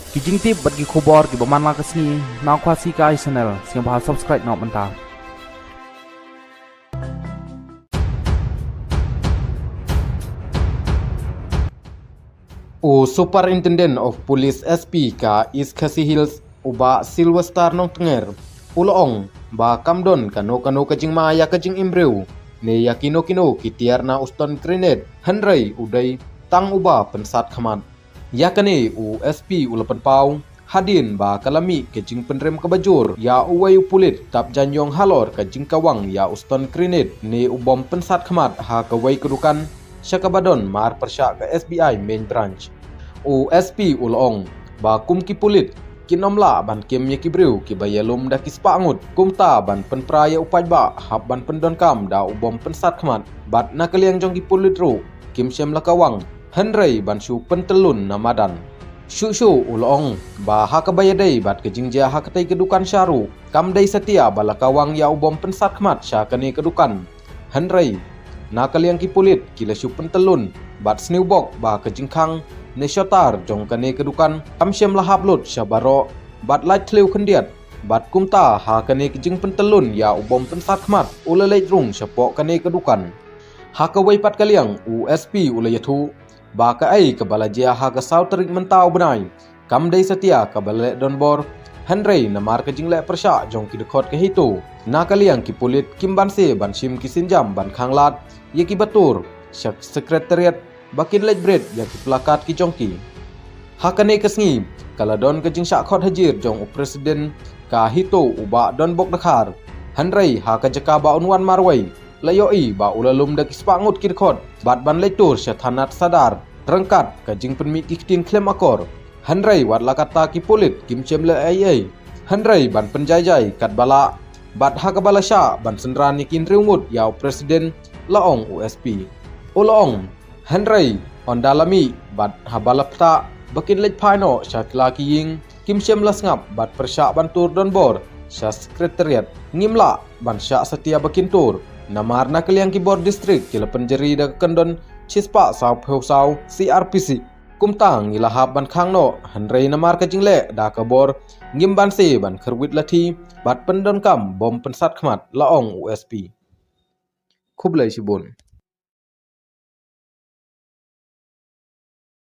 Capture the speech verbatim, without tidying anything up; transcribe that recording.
Ki jingtip bad ki khubor kiba man la ka sngi na Khasi Ka Ai Channel, sngewbha subscribe noh mynta. U Superintendent of Police, S P, ka East Khasi Hills, u Bah Sylvester Nongtnger, u la ong ba kam don kano kano ka jingma ïa ka jingim briew ne ïa kino kino ki tiar na u stun grenade, hynrei u dei tang uba pynsat khmat. Ïa kane u S P u la pynpaw hadien ba ka la mih ka jingpynrem kaba jur ïa uwei u pulit tap jaiñïong halor ka jingkawang ïa u stun grenade ne u bom pynsat khmat ha kawei ka dukan sha kaba don mar pyrshah ka S B I Main Branch. U S P u la ong ba kum ki pulit kin ym lah ban kem ïa ki briew kiba ïalum da ki spah ngut, kumta ban pynpra ïa u paidbah hap ban pyndonkam da u bom pynsat khmat, bad na ka liang jong ki pulit ruh kim shym la kawang, hynrei ban shu pyntyllun na madan. Shuh shuh u la ong ba ha kaba ïadei bad ka jingjia ha katei ka dukan sha ruh, kam dei satia ba la kawang ïa u bom pynsat khmat sha kane ka dukan, hynrei na ka liang ki pulit ki la shu pyntyllun bad sniewbok ba ka jingkhang ne shutter jong kane ka dukan kam shym la hap lut sha baroh bad lait thliew khyndiat, bad kumta ha kane ka jingpyntyllun ïa u bom pynsat khmat u la leit rung shapoh kane ka dukan. Ha kawei pat ka liang u S P u la ïathuh ba kaei kaba la jia ha ka saw tarik mynta u bnai kam dei satia kaba la leh donbor, hynrei namar ka jingleh pyrshah jong ki dkhot ka HITO, na ka liang ki pulit kim banse ban shim ki sienjam ban khanglad ïa kiba tur sha Secretariat ba kin leit bret ïa ki placard ki jong ki. Ha kane ka sngi ka la don ka jingshah khot hajir jong u President ka HITO u Bah Donbok Dkhar, hynrei ha ka jaka ba un wan marwei la ïohi ba u la lum da ki spah ngut ki dkhot bad ban leit tur sha thanat Sadar ryngkat ka jingpynmih ki ktien khlem akor. Hynrei wat la katta ki pulit kim shym leh ei ei, hynrei ban pynjai jai katba lah bad ha kaba la shah ban synran ïa ki hynriew ngut ïa u President, la ong u S P. U la ong, hynrei ynda la mih bad haba la ktah ba kin leit phai noh sha kylla ki ïing, kim shym la sngap bad pyrshah ban tur donbor sha Secretariat. Ngim lah ban shah satia ba kin tur namar na ka liang ki bor district ki la pynjari da ka kyndon shispah sawphew saw C R P C. Kumta ngi la hap ban khang noh, hynrei namar ka jingleh da ka bor ngim banse ban kyrwit lathi bad pyndonkam bom pynsat khmat, la ong u S P. Khublei shibun.